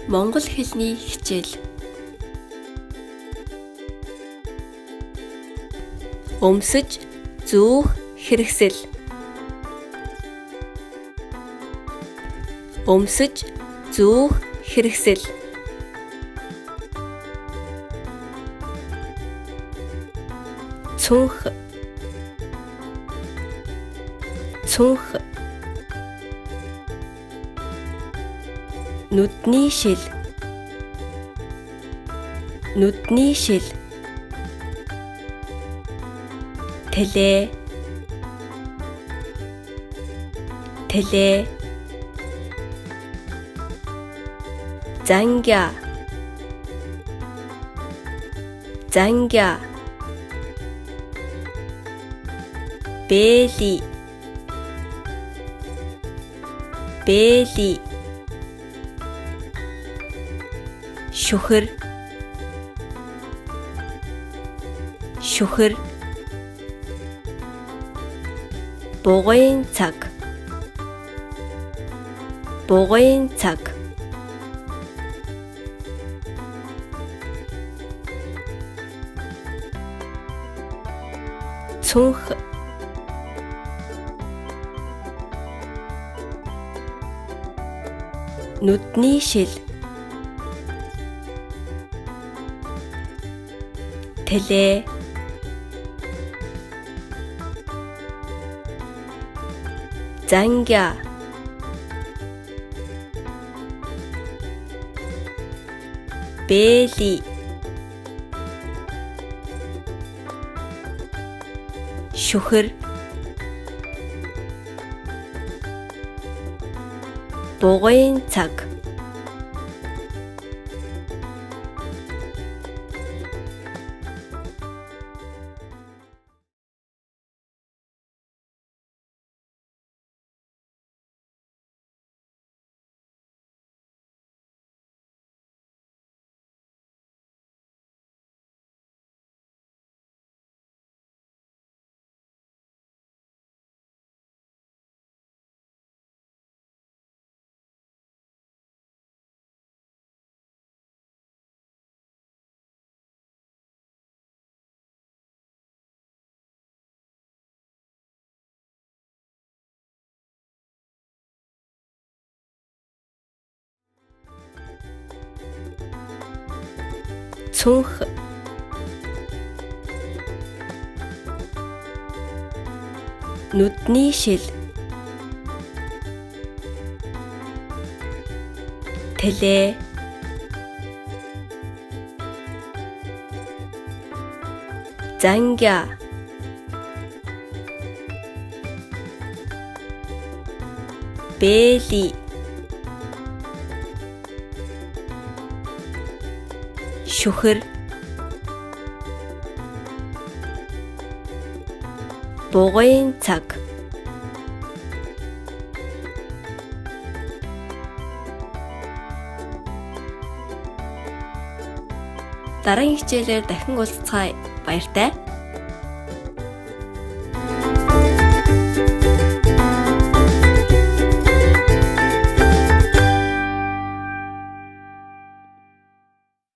Монгол хэлний хичээл. Өмсөж зүүх хэрэгсэл. Өмсөж зүүх хэрэгсэл. Цүнх. Цүнх. Нүдний шил. Нүдний шил. Тэлээ. Тэлээ. Зангиа. Зангиа. Бэли. Бэли. Шүхэр. Шүхэр. Бугын цаг. Бугын цаг. Цүнх. Нүдний шил. Тэлээ. Зангиа. Бэли. Шүхэр. Бугын цаг. Цүнх. Нүдний шил. Тэлээ. Зангиа. Бэли. Шүхэр. Бугын цаг. Дараагийн хичээлээр дахин уулзцгаая. Баяртай.